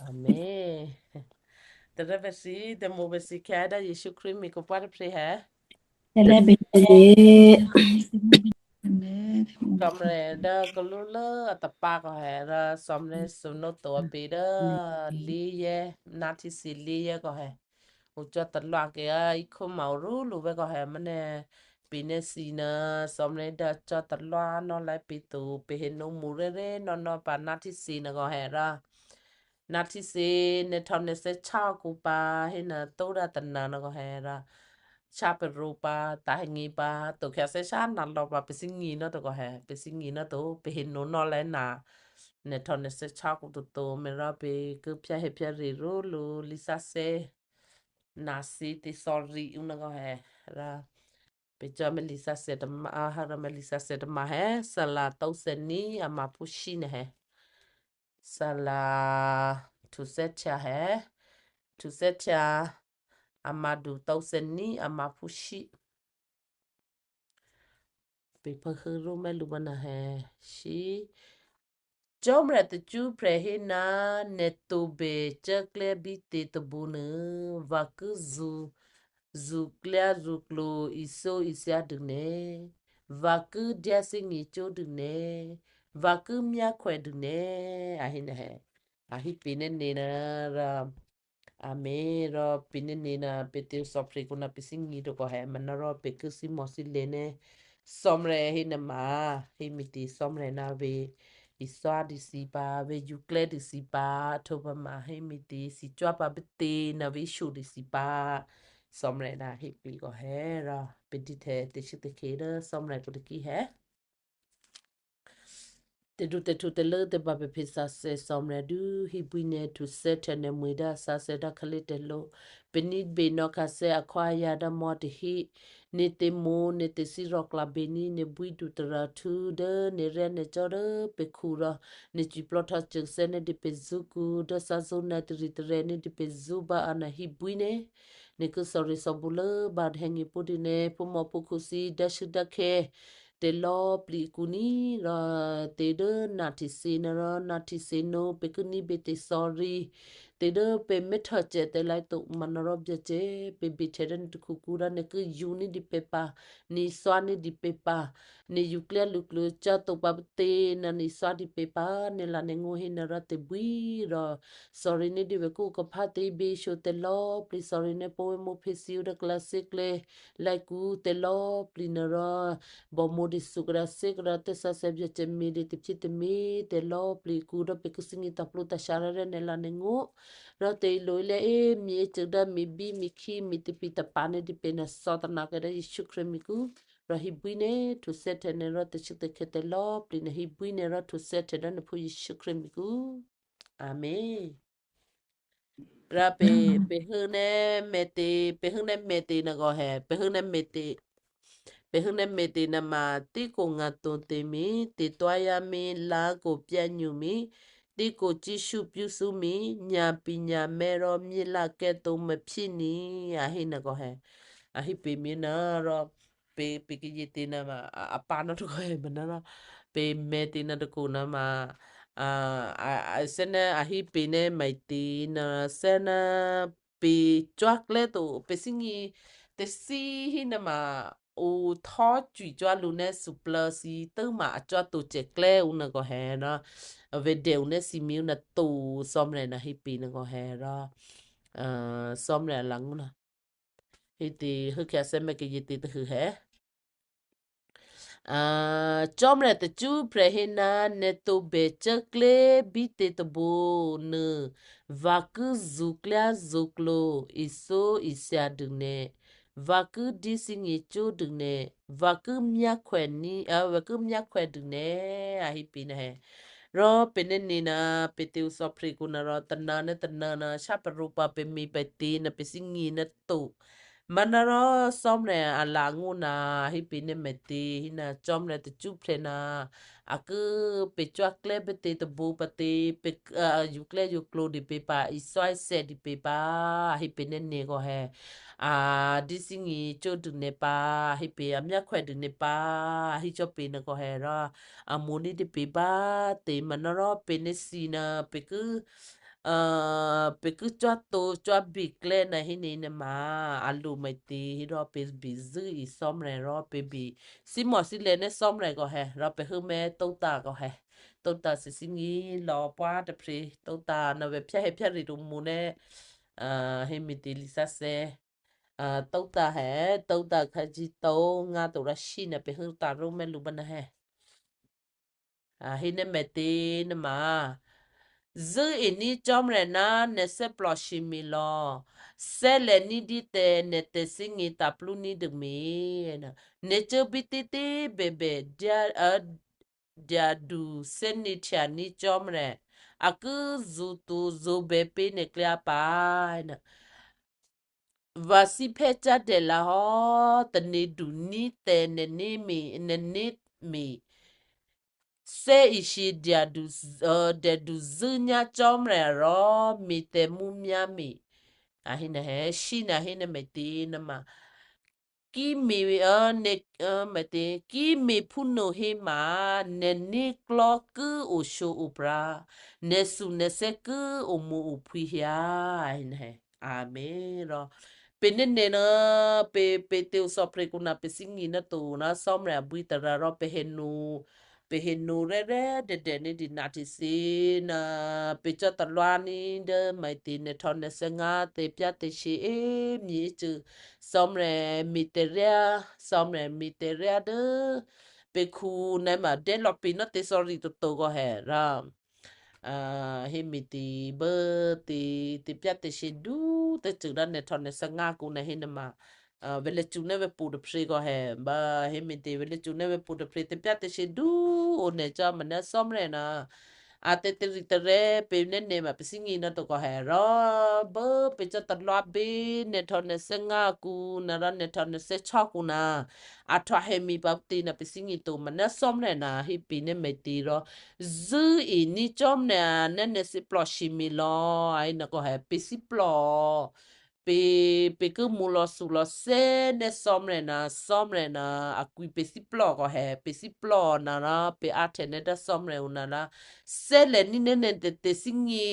Aˍmenˍ. Teˇ g'aˇ ve shiˍ, teˇ moˍ ve shiˍ hkeh daꞈ Yeˍsuˆ Hkriꞈ mvuhˇ miˬ k'oˆ paˇ teˇ hpeˇ hehꞈ. Sawˍ mehˍ daꞈ kaw lo leuˉ a taˍ paˍ k'awꞈ hehꞈ la, sawˍ mehˍ suhˍ naw toˍ a peˍ daꞈ liˇ yehˇ, naˆ htiˇ suhˍ liˇ yehˇ k'awꞈ hehꞈ. Oˇ cawˇ taˍ laˇ kehˬ a, iˉ hkoˇ maˬ awˬ ruˉ lo ve k'awꞈ hehꞈ maˇ nehˬ, peˍ nehˇ shiˍ na, sawˍ mehˍ daꞈ cawˇ taˍ laˇ nawˇ laiˉ piˇ tuˬ, peˍ heˍ naw moˍ reˇ reˇ nawˇ nawˇ paˍ naˆ htiˇ suhˍ na k'awꞈ hehꞈ la. Naˆ htiˇ suhˍ nehˬ htawnˍ nehˬ seh chaˇ k'oˆ paˍ heˆ na, toˇ daꞈ taˍ naˍ na k'awꞈ hehꞈ la. Chaˇ peˍ ro paˍ, taˍ heˆ nyi paˍ, toꞈ hkeh seh shaˉ naˍ law paˍ, peˍ suhˍ nyi nawˇ tuˬ k'awꞈ hehꞈ, peˍ suhˍ nyi nawˇ tuˬ, peˍ heˍ naw nawˇ leh naˍ, nehˬ htawnˍ nehˬ seh chaˇ k'oˆ tuˬ toꞈ mehˍ la, peˍ kuiˬ hpyaˇ heˍ hpyaˇ riˍ ro lo liˇ saˉ seh, naˍ suhˍ teˇ sawˍ riˍ uˇ na k'awꞈ hehꞈ la. Peˍ cawˇ mehˍ liˇ saˉ seh teˇ maˬ, a ha ra mehˍ liˇ saˉ seh teˇ maˬ hehꞈ, saˍ laˍ tawˇ seh niˉ a ma hpu shiˉ na hehꞈ. Saˍ laˍ htu sehˉ htaˇ hehꞈ, htu sehˉ htaˇ a ma duˬ tawˇ seh niˉ a ma hpu shiˉ. Peˍ hpeuˇ hui roˇ mehˆ lo ba na hehꞈ shiˍ. Jawˇ mehˍ teˇ cuˉ hpehꞈ heˆ naˉ, nehˬ toˍ beˬ cehˇ klehˇ biˇ te teh bon nuˬ, vaˬ kuiˉ zuˬ, zuˬ kehˉ zuˬ klo, iˉ soˉ iˉ siˉ a duˬ nehˬ, vaˬ kuiˉ diˇ siˉ nyi coˇ duˬ nehˬ, vaˬ kuiˉ myaˇ hkawehˍ duˬ nehˬ, a heˆ na hehꞈ. A heˆ peˍ nehˇ nehˬ na ra, a meˍ ra peˍ nehˇ nehˬ na, peˍ te sawˍ hpeˍ k'o na peˍ suhˍ nyi tuˬ k'awꞈ hehꞈ maˇ na ra, peˍ kuiˉ suhˍ mawˬ suhˍ lehˬ nehˬ, sawˍ mehˍ heˆ na maˬ, heˆ miˬ te sawˍ mehˍ na ve, iˉ soˉ a duˬ shiˍ paˍ ve, yuˬ klehˇ duˬ shiˍ paˍ, hto pa maˬ heˆ miˬ te shiˍ cawˇ paˍ ve te na ve iˉ shuˍ duˬ shiˍ paˍ, sawˍ mehˍ na heˆ peˍ k'awꞈ hehꞈ ra, peˍ diˇ hteꞈ teˇ chi teˇ hk'e leuˉ sawˍ mehˍ k'o teˇ kiˇ hehꞈ. Teˇ duˬ teˇ htu teˇ leuˉ teˇ baˬ peˍ hpeˇ saˍ seh sawˍ mehˍ duˬ heˆ buiˇ nehˬ, htu sehˉ htaˇ nehˬ mui daꞈ saˍ seh daꞈ hk'e le tehꞈ lo, peˍ niˇ beˬ nawˬ hk'aˬ seh a hkawˇ a yaˇ daꞈ mawˇ teˇ heˆ, neˇ teˇ moˍ neˇ teˇ siˉ rawˬ k'laꞈ beˬ niˇ neˇ buiˇ duˬ taˍ raˬ htu deuˬ neˇ rehˇ neˇ cawˇ deuˬ peˍ hkuˇ ra, neˇ cuˬ plawˇ htaˇ ceuˬ sehˉ neˇ teˇ peˍ zuhˆ kuˬ dawˇ shaˉ zuhˆ na teˇ riˍ teˇ rehˇ neˇ teˇ peˍ zuhˆ baˆ a na heˆ buiˇ nehˬ, neˇ kuiˉ sawˍ riˍ sawˍ bon leuˉ baˬ heh nyi pawˆ teˇ nehˬ, hpu mawˬ hpu hkuˇ suh daˇ shuˍ daˇ hkeh teˇ lawˇ pliꞈ kuˬ niˇ ra, teˇ deuˬ naˆ htiˇ suhˍ na ra naˆ htiˇ suhˍ nawˬ peˍ kuiˉ niˇ beˬ teˇ sawˍ riˍ, teˇ deuˬ peˇ mehˉ htaˇ ceh te laiˉ toꞈ maˇ na ra byaˇ ceh, peˇ beˬ hteˇ daꞈ neˇ tuˬ hkuˇ kuˬ ra neˇ kuiˉ yuˬ neˇ diˇ peˇ paˍ, neˇ swaˇ neˇ diˇ peˇ paˍ, neˇ yuˬ klehˇ luˬ kluˬ caˇ toꞈ paˍ te na neˇ swaˇ diˇ peˇ paˍ, neˇ laˬ neˇ ngo heˆ na ra teˇ buiˇ ra, sawˍ riˍ neˇ diˇ ve kuˇ k'aw hpaˇ teˇ beˬ sho teˇ lawˇ pliꞈ sawˍ riˍ neˇ pawˆ ve mawˇ hpeˇ suh uˇ daꞈ k'ai laˇ sehˉ klehˇ laiˉ kuˬ teˇ lawˇ pliꞈ na ra, bawˬ mawˇ teˇ suhˍ k'ai laˇ sehˉ k'ai laˇ teˇ sha seh byaˇ ceh miˬ le teˇ hpiˇ teˇ miˬ teˇ lawˇ pliꞈ kuˬ ra peˇ kuiˉ suhˍ nyi taˍ hpfuhˇ taˍ sha ra rehˇ neˇ laˬ neˇ ngo ra te loꞈ e leh eˬ miˬ e ceuˬ daꞈ miˬ biˇ miˬ hkiˇ miˬ teˇ piˇ taˍ paˍ neˇ teˇ peˇ na sawˍ taˍ na k'ai daꞈ Yeˍsuˆ Hkriꞈ miˬ kuˬ ra heˆ buiˇ nehˬ htu sehˉ htaˇ nehˬ ra teˇ chi teˇ hkeh teˇ lawˇ pliꞈ na heˆ buiˇ nehˬ ra htu sehˉ htaˇ daꞈ neˇ hpu Yeˍsuˆ Hkriꞈ miˬ kuˬ. A meˍ. Ra peˇ, peˇ hui nehˬ mehˍ te, peˇ hui nehˬ mehˍ te na k'awꞈ hehꞈ, peˇ hui nehˬ mehˍ te, peˇ hui nehˬ mehˍ te na maˬ, teˇ koˬ ngaˬ toˍ te miˬ, teˇ tawˇ yaˇ miˬ, laˇ koˬ pyaˇ nyu miˬ, teˇ koˬ ciˇ shuˍ piˇ suhˍ miˬ, nyaˍ piˍ nyaˍ meh ra miˇ laˇ kehˉ to meh hpiˇ niˬ, a heˆ na k'awꞈ hehꞈ. A heˆ peˇ miˬ na ra, peˇ, peˇ k'e ye te na maˬ, a pa nawˇ tuˬ k'awꞈ hehꞈ maˬ na ra, peˇ mehˍ te na tuˬ k'oˍ na maˬ, a, a, sehˉ naˉ a heˆ peˇ nehˬ mehˍ te na, sehˉ naˉ peˇ cawˇ klehˇ toꞈ peˇ suhˍ nyi teˇ suhˍ heˆ na maˬ, oˇ htawˇ cuiˬ cawˇ lo nehˬ suhˍ pleuˬ suhˍ teuˉ maˬ a cawˇ toꞈ ceh klehˇ uˇ na k'awꞈ hehꞈ na, ve dehꞈ uˬ nehˬ suhˍ miˬ uˇ na toꞈ sawˍ mehˍ na heˆ peˇ na k'awꞈ hehꞈ ra, sawˍ mehˍ a laˬ nguˇ na heˆ te, hui hk'e a sehˉ mehˍ k'e ye te teˇ hui hehꞈ. Cawˇ mehˍ teˇ cuˉ hpehꞈ heˆ naˉ, nehˬ toˍ beˬ cehˇ klehˇ biˇ te teh bon nuˬ, vaˬ kuiˉ zuˬ klehˇ zuˬ klo, iˉ soˉ iˉ siˉ a duˬ nehˬ, vaˬ kuiˉ diˇ suhˍ nyi coˇ duˬ nehˬ, vaˬ kuiˉ myaˇ hkawehˍ niˇ, vaˬ kuiˉ myaˇ hkawehˍ duˬ nehˬ, a heˆ peˇ na hehꞈ. Rawˇ peˇ nehˇ nehˬ na, peˇ te uˬ sawˍ hpeˍ k'o na rawˇ, taˍ naˍ nehˬ taˍ naˍ na shaˉ pa ro pa peˇ miˬ peˇ te na peˇ suhˍ nyi na toꞈ maˬ na rawˇ, sawˍ mehˍ a laˬ nguˇ na, heˆ peˇ nehˇ mehˍ te heˆ na, cawˇ mehˍ teˇ cuˉ hpehꞈ na, a kuiˉ peˇ cawˇ klehˇ peˇ te teh bon pa te, yuˬ klehˇ yuˬ klo diˬ peˇ pa, iˉ soˉ iˉ sehˉ diˬ peˇ pa, heˆ peˇ nehˇ nehˬ k'awꞈ hehꞈ. Diˇ suhˍ nyi coˇ duˬ nehˬ pa, heˆ peˇ a myaˇ hkawehˍ duˬ nehˬ pa, heˆ cawˇ peˇ na k'awꞈ hehꞈ rawˇ, a moˍ neˇ teˇ peˇ baˆ te maˬ na rawˇ, peˇ nehˇ suhˍ na peˇ kuiˉ Pehˬ kuiˬ cawˇ to cawˇ biˬ klehˇ na hiˉ ne na maˍ, a loˍ maiˍ te hiˉ dawˇ pehˬ biˬ zuhˆ iˍ sawˉ mehˍ rawˇ pehˬ biˬ, siˉ mawˬ siˉ leh neˇ sawˉ mehˍ k'awꞈ heh rawˇ pehˬ heuˆ mehˍ toˇ taˍ k'awꞈ heh. Toˇ taˍ siˍ siˉ nyi lawˬ paˇ teˇ hpeˇ toˇ taˍ na ve hpyaˇ heh hpyaˇ riˍ tuˬ mvuh neˇ, hiˉ miˬ te liꞈ saˉ seh toˇ taˍ heh, toˇ taˍ hk'a ji to ngaˇ tuˬ laˇ shiˍ na pehˬ heuˆ taˍ roˇ mehˆ luˬ baˇ na heh. Hiˉ neˇ mehˍ te na maˍ, zuhˆ iˍ niˉ cawˇ mehˍ naˉ nehˬ sehˉ plawˬ shiˍ miˬ lawˬ. Sehˉ lehˬ niˉ diˇ teh nehˬ teh siˉ nyi taˍ pluˇ niˉ duˬ miˬ. Nehˬ ceuˇ biˇ tiˉ tiˉ behˬ behˬ diˍ duˬ sehˉ neˇ htaꞈ niˉ cawˇ mehˍ, a kuiˉ zuˬ tuˬ zuˬ behˬ peˇ nehˬ k'ai a paˍ. Vaꞈ siˉ hpehˇ caˇ dehˬ laˬ hawˉ, teˇ neˇ duˬ niˉ teh nehˬ neˇ miˬ, nehˬ neˇ miˬ, sehˉ iˍ shiˍ dehˬ duˬ zuhˆ nyaˇ cawˇ mehˍ rawˇ miˬ teh mvuhˇ myaˇ miˬ. Aˬ heˆ na heˆ shiˍ na heˆ na mehˍ te na maˍ, kiˇ miˬ, kiˇ miˬ hpuˇ noˬ heˆ maˍ, nehˬ neˇ klawˇ kuiˉ oˍ sho oˍ praˍ, nehˬ suhˍ nehˬ sehˉ kuiˉ oˍ moˍ oˍ hpuiˇ heˆ a. Aˬ heˆ na heˆ. Aˍmenˍ. Rawˇ, pehˬ neˇ nehˬ na, pehˬ pehˬ te oˬ suhˍ hpehꞈ k'o na pehˬ siˉ nyi naˉ toˬ na sawˉ mehˍ a buiˇ ta ra rawˇ pehˬ heh nu, pehˬ heh nu rehˉ rehˉ dehˬ dehˬ neˇ diˬ naꞈ tiꞈ se na, pehˬ cawˇ taˍ lawˇ niˉ deˇ maiˍ te nehˬ htaw nehˬ sehˉ ngaˇ te pyaˇ te sheˍ eˬ miˬ eˬ ceuˬ sawˉ mehˍ miˬ te rehˉ, sawˉ mehˍ miˬ te rehˉ deˇ, pehˬ hku na maˍ deˇ lawˬ piˍ nawˉ te suhˍ riˍ to to k'awꞈ heh rawˇ. Heˆ miˬ te beuꞈ te, te pyaˇ te sheˍ duˬ teˇ ceuˬ daˇ nehˬ htaw nehˬ sehˉ ngaˇ k'o na heˆ na maˍ, ve leh cuˬ neˇ ve poˬ teˇ hpeˇ k'awꞈ heh baˬ. Heˆ miˬ te ve leh cuˬ neˇ ve poˬ teˇ hpeˇ te pyaˇ te sheˍ duˬ oˬ nehˬ cawˇ maˍ neˇ sawˉ mehˍ na, a te te riˍ te rehˉ pehˬ neˇ nehˬ maˍ pehˬ siˉ nyi naˉ toˬ k'awꞈ heh rawˇ. Beuꞈ pehˬ cawˇ taˍ lawˇ a beˇ nehˬ htaw nehˬ sehˉ ngaˇ k'o na rawˇ nehˬ htaw nehˬ sehˉ chaw k'o na, a htaw heh miˬ pa te na pehˬ siˉ nyi toˬ maˍ neˇ sawˉ mehˍ na heˆ pehˬ neˇ mehˍ te rawˇ. Zuhˆ iˍ niˉ cawˇ mehˍ a neˇ nehˬ sehˉ plawˬ shiˍ miˬ lawˬ a na k'awꞈ heh pehˬ siˉ plawˬ pehˬ, pehˬ kuiˉ mvuh lawˬ suhˍ lawˬ sehˉ neˇ sawˉ mehˍ na, sawˉ mehˍ na, a kuiˬ pehˬ siˉ plawˬ k'awꞈ heh pehˬ siˉ plawˬ na rawˇ pehˬ a htehꞈ neˇ daˇ sawˉ mehˍ oˬ na rawˇ, sehˉ lehˬ niˉ neˇ nehˬ te siˉ nyi,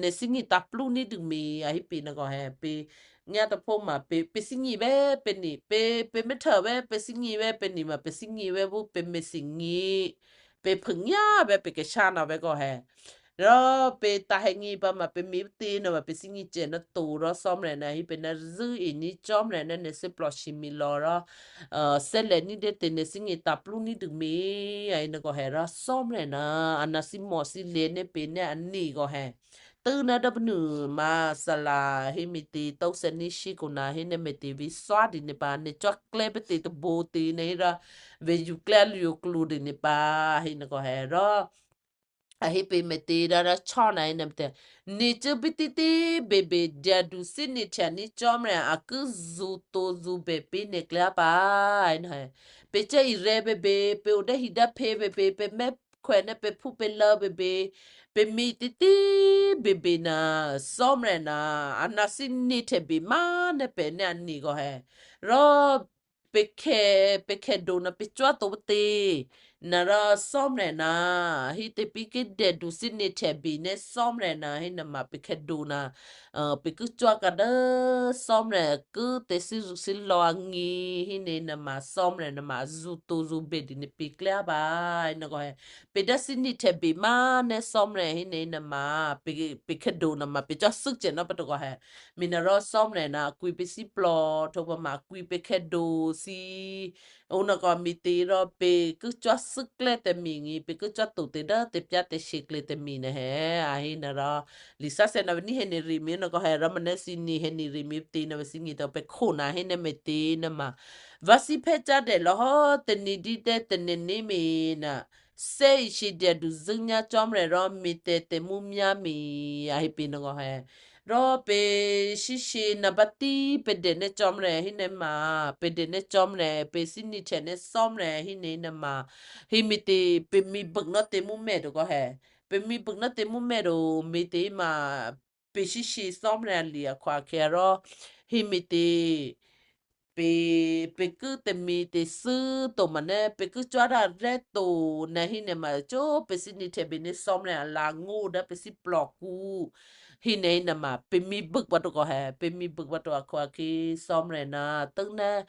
nehˬ siˉ nyi taˍ pluˇ niˉ duˬ miˬ a heˆ pehˬ na k'awꞈ heh pehˬ. Ngaˇ ta hpoˇ maˍ pehˬ pehˬ siˉ nyi ve pehˬ niꞈ pehˬ, pehˬ mehˇ htehꞈ ve pehˬ siˉ nyi ve pehˬ niꞈ maˍ pehˬ siˉ nyi ve bvuhˆ pehˬ mehˬ siˍ nyi, pehˬ hpeuꞈ nyaˇ ve pehˬ kehˬ sha na ve k'awꞈ heh rawˇ pehˬ taˍ heh nyi pa maˍ pehˬ miˬ te na maˍ pehˬ siˉ nyi cehˬ na toˬ rawˇ sawˉ mehˍ na heˆ pehˬ na zuhˆ iˍ niˉ cawˇ mehˍ na nehˬ sehˉ plawˬ shiˍ miˬ lawˬ rawˇ. Sehˉ lehˬ niˉ deˇ te nehˬ siˉ nyi taˍ pluˇ niˉ duˬ miˬ a na k'awꞈ heh rawˇ sawˉ mehˍ na, a naˬ siˉ mawˬ siˉ leh neˇ pehˬ neˇ a niˬ k'awꞈ heh. Teˇ naˇ daˇ pa nuˬ maˍ saˍ laˍ heˆ miˬ te tawˇ sehˉ neˇ shiˉ k'o na heˆ neˇ mehˍ te ve sawˉ diˬ neˇ pa nehˬ cawˇ klehˇ pehˬ te te bon te neˇ heˆ rawˇ, ve yuˬ klehˇ a luˬ yuˬ k'lo diˬ neˇ pa heˆ na k'awꞈ heh rawˇ. A heˆ pehˬ mehˍ te daˇ daˇ chawˇ na heˆ neˇ mehˍ te, nehˬ ceuˇ biˇ tiˉ tiˉ beˬ beˬ dehˬ duˬ siˉ nyi htaꞈ niˉ cawˇ mehˍ a kuiˉ zuˬ to zuˬ behˬ peˇ nehˬ k'ai a pa. Pehˬ cehˇ iˍ reh beˬ beˬ, pehˬ oˬ daˇ hiˍ daˇ hpeˇ beˬ beˬ, pehˬ mehˇ hkawehꞈ neˇ pehˬ hpuˇ pehˬ leu beˬ beˬ, pehˬ miˬ tiˉ tiˉ beˬ beˬ na, sawˉ mehˍ na, a naˬ siˉ neˇ htehꞈ beˬ maˇ neˇ pehˬ neˇ a niˬ k'awꞈ heh rawˇ. Pehˬ hkeh, pehˬ hkeh doˬ na pehˬ cawˇ to te na rawˇ sawˉ mehˍ na, heˆ te piˇ kehˉ dehˬ duˬ siˉ neˇ htehꞈ beˬ neˇ sawˉ mehˍ na heˆ na maˍ pehˬ hkeh doˬ na, pehˬ kuiˉ cawˇ ka daˇ sawˉ mehˍ kuiˉ te siˉ zuˬ siˉ law a nyi heˆ neˇ na maˍ sawˉ mehˍ na maˍ zuˬ to zuˬ beˬ diˬ neˇ peˇ klehˇ a pa. Na k'awꞈ heh pehˬ daˇ siˉ nyi htehꞈ beˬ maˇ neˇ sawˉ mehˍ heˆ neˇ na maˍ pehˬ hkeh doˬ na maˍ pehˬ cawˇ suhˉ cehˬ na pa taw k'awꞈ heh. Miˬ na rawˇ sawˉ mehˍ na a kuiˬ pehˬ siˉ plawˬ hto pa maˍ a kuiˬ pehˬ hkeh doˬ siˉ, oˇ na k'awꞈ miˬ te rawˇ pehˬ kuiˉ cawˇ suhˉ klehˇ te miˬ nyi, pehˬ kuiˉ cawˇ toˬ te daˇ te pyaˇ te sheˍ klehˇ te miˬ na heh. A heˆ na rawˇ, liꞈ saˉ sehˉ na ve niˉ heh niˬ riˍ miˬ oˇ na k'awꞈ heh rawˇ maˍ neˇ siˉ nyi heh niˬ riˍ miˬ te na ve siˉ nyi ta pehˬ hkoˍ na heˆ neˇ mehˍ te na maˍ, vaꞈ siˉ hpehˇ caˇ dehˬ law hawˉ teˇ neˇ diˇ deˇ teˇ neˇ neˇ miˬ na, sehˉ iˍ shiˍ dehˬ duˬ zuhˆ nyaˇ cawˇ mehˍ rawˇ miˬ teh te mvuhˇ myaˇ miˬ a heˆ pehˬ na k'awꞈ heh rawˇ pehˬ shiˉ shiˍ na baˆ tiˉ pehˬ dehˬ neˇ cawˇ mehˍ heˆ neˇ maˍ, pehˬ dehˬ neˇ cawˇ mehˍ pehˬ siˉ nyi htehꞈ neˇ sawˉ mehˍ heˆ neˇ na maˍ, heˆ miˬ te pehˬ miˬ beuꞈ nawˉ te mvuhˇ mehˇ doˬ k'awꞈ heh, pehˬ miˬ beuꞈ nawˉ te mvuhˇ mehˇ doˬ miˬ te maˍ, pehˬ shiˉ shiˍ sawˉ mehˍ a liꞈ a hkaw a hkeh rawˇ, heˆ miˬ te pe, pe kuiˉ te mi te suhˉ toˬ maˬ neˉ, pe kuiˉ cawˇ daꞈ rehˇ toˬ na hiˉ nehˬ maˬ coˇ pe siˉ nyi htehꞈ beˬ neˉ sawˉ mehˍ a laˬ ngoˇ daꞈ pe siˉ plawˍ kuˬ hiˉ nehˬ hiˉ nehˬ maˬ pe miˬ beuꞈ pa taw k'awꞈ hehˍ, pe miˬ beuꞈ pa taw a hk'aw a hk'e sawˉ mehˍ na, teuˉ neˉ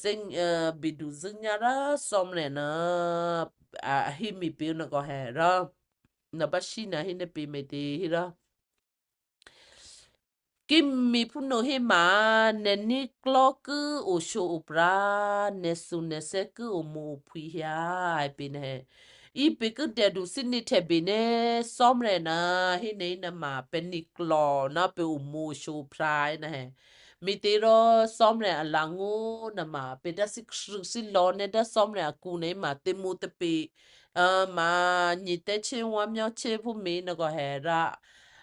seˉ biˬ duˬ zuhˆ nyaˇ daꞈ sawˉ mehˍ na, hiˉ miˬ piˍ na k'awꞈ hehˍ ra, naˍ baˆ shiˉ na hiˉ nehˬ piˍ mehˍ te hiˉ ra Kiˇ miˬ hpuˇ noˬ heˆ maˬ, nehˬ niˇ klawˇ kuiˉ awˬ sho awˬ praˇ, nehˬ suhˍ nehˬ sehˉ kuiˉ awˬ moˍ awˬ hpui hea, piˍ nehˬ. Iˉ peˍ kuiˉ dehˬ duˬ siˉ nyi htehꞈ beˬ neˉ sawˉ mehˍ na, hiˉ nehˬ hiˉ nehˬ maˬ pehˬ niˇ klawˍ na pe awˬ moˍ awˬ sho awˬ praˇ na hehˍ. Miˬ te ro sawˉ mehˍ a laˬ ngoˇ na maˬ pe daꞈ siˉ hkui siˉ law neˉ daꞈ sawˉ mehˍ a kuˬ nehˬ maˬ te moˍ te peˍ maˍ nyi teˇ cheˇ wa myaw cheˇ hpuˇ miˬ na k'awꞈ hehˍ ra.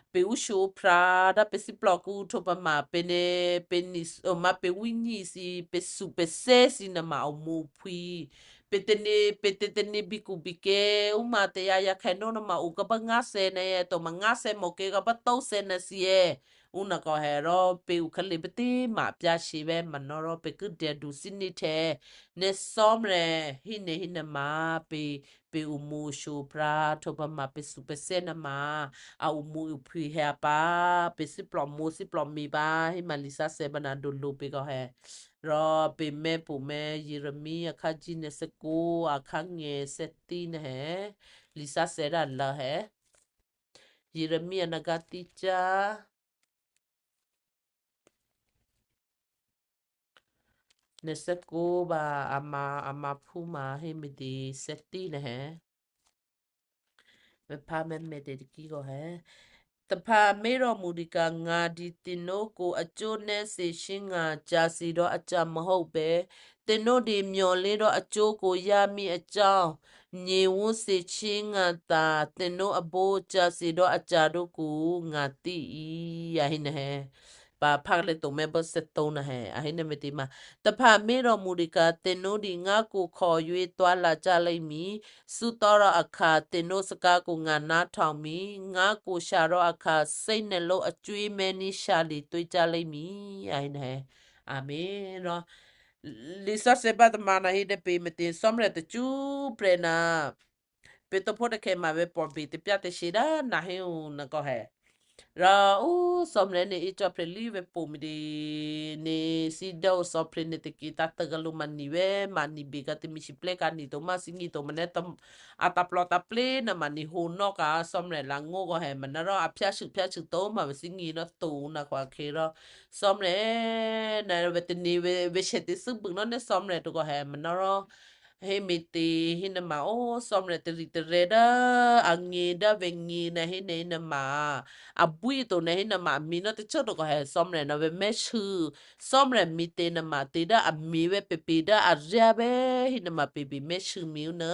Peˬ uˉ shu hpraˍ daꞈ peˬ siˉ plawˍ kuˬ hto pa maˍ peˬ neˉ, peˬ niꞈ maˍ peˬ uˉ nyiˇ si, peˬ suˍ peˬ sehˉ si na maˍ awˬ moˍ awˬ hpui, peˬ te neˉ peˬ te te neˉ biˇ kuˬ biˇ kehˬ uˉ maˬ teˇ yaˇ yaˇ hk'e nawˉ na maˍ oˬ ka baˆ ngaˇ seh na e to maˍ ngaˇ seh mawˬ kehˬ ka baˆ tawˇ seh na si e. Uˉ na k'awꞈ hehˍ rawˇ, peˬ uˬ hk'e le baˆ teˇ maˍ pyaˇ sheˍ ve maˍ nawˉ rawˇ, peˬ kuiˉ dehˬ duˬ siˉ neˉ htehꞈ neˉ sawˉ mehˍ hiˉ nehˬ hiˉ nehˬ maˍ peˬ, peˬ awˬ moˍ awˬ sho hpraˍ hto pa maˍ peˬ suˍ peˬ sehˉ na maˍ, a awˬ moˍ awˬ hpui heh a pa, peˬ siˉ plawˍ moˍ siˉ plawˍ miˬ pa, hiˉ maˬ liꞈ saˉ seh baˆ na doˬ loˍ peˬ k'awꞈ hehˍ rawˇ, peˬ mehˆ poˬ mehˆ Yeˍraˍmiˆ a hkaˇ jiˇ neˉ sehˉ koˆ a hkaˇ ngeh sehˉ tiˉ na hehˍ, liꞈ saˉ seh daꞈ laˬ hehˍ. Yeˍraˍmiˆ a na gaˇ tiˇ caˇ neˉ sehˉ koˆ ba, a ma a ma hpuˇ maˍ hiˉ miˬ te sehˉ tiˉ na hehˍ. Ve hpaˇ mehˆ mehˆ te teˇ kiˇ k'awꞈ hehˍ. Teˇ hpaˍ meˇ rawˇ muˍ diꞈ kaꞈ ngaˬ diꞈ teꞈ noˉ k'o, a coˇ neˉ seˍ chiˉ ngaˬ ca se dawˇ a ca maˇ hawˆ pehˍ. Teꞈ noˉ diꞈ myaw le dawˇ a coˇ k'o, yaˇ miˇ a caˇ nyi g'uˇ seˍ chiˉ ngaˬ taˍ teꞈ noˉ a bon ca se dawˇ a ca doˇ k'o, ngaˬ tiˇ i a heˆ na hehˍ. Paˍ hpaˇ leh toꞈ mehˆ beuˆ sehˉ toˇ na hehˍ, a heˆ na mehˍ te maˍ. Teˇ hpaˍ meˇ rawˇ muˍ diꞈ kaꞈ teꞈ noˉ diꞈ ngaˇ k'o hk'awꞈ yawˇ e tawˇ a laˬ caˇ leh miˬ, suˇ tawˆ rawˇ a hkaˍ teꞈ noˉ suh kaˇ k'o ngaˬ naˉ htaoˍ miˬ, ngaˇ k'o sha rawˇ a hkaˍ seˉ nehˬ lo a cuˇ mehˇ niˇ sha liꞈ tuˇ caˇ leh miˬ, a heˆ na hehˍ. A menˬ rawˇ. Liꞈ saˉ seh baˆ teˇ ma na heˆ deh peˬ mehˍ te sawˉ mehˍ teˇ cuˉ prehꞈ na, peˬ to hpawˇ teˇ hkeh maˍ ve pawˍ beˬ teˇ pyaˇ teˇ sheˍ daꞈ na heˆ oˬ na k'awꞈ hehˍ. Ra oˇ sawˉ mehˍ neˉ iˉ cawˇ hpehꞈ liˇ ve poˬ miˬ te neˉ siˉ dawˇ oˇ sawˉ hpehꞈ neˉ teˇ kiˬ taˇ teuꞈ g'a lo maˍ niˬ ve, maˍ niˬ beˬ g'a te miˬ shiˍ plehˇ ka niˬ toꞈ maˇ siˉ nyi toꞈ maˍ neˉ, a taˍ plawˍ taˍ plehˇ na maˍ niˬ hoꞈ nawˇ kaꞈ sawˉ mehˍ laˬ ngoˇ k'awꞈ hehˍ maˍ na rawˇ, a hpaˇ shuˍ hpaˇ shuˍ toꞈ maˍ ve siˉ nyi nawˉ toꞈ na k'awꞈ a hk'e rawˇ. Sawˉ mehˍ na ve teˇ neˉ ve shehˍ te suhˉ beuꞈ nawˉ neˉ sawˉ mehˍ to k'awꞈ hehˍ maˍ na rawˇ. Heˆ miˬ te heˆ na maˍ oˇ sawˉ mehˍ teˇ riˬ teˇ reh daꞈ a nyi daꞈ ve nyi na heˆ neˉ heˆ na maˍ, a buiˇ toꞈ na heˆ na maˍ miˬ nawˉ teˇ ceuˬ to k'awꞈ hehˍ sawˉ mehˍ na ve mehˆ shuˍ, sawˉ mehˍ miˬ te na maˍ te daꞈ a miˬ ve peˬ peˬ daꞈ a rehˇ ve heˆ na maˍ peˬ beˬ mehˆ shuˍ miˬ oˇ na